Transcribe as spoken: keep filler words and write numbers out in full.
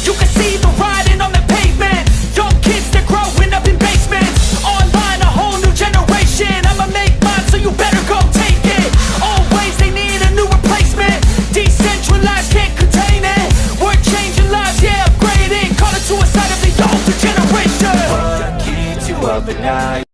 You can see the writing on the pavement. Young kids, they're growing up in basements. Online, a whole new generation. I'ma make mine, so you better go take it. Always, they need a new replacement. Decentralized, can't contain it. We're changing lives, yeah, upgrading. Call it suicide of the older generation. What keeps you up at night?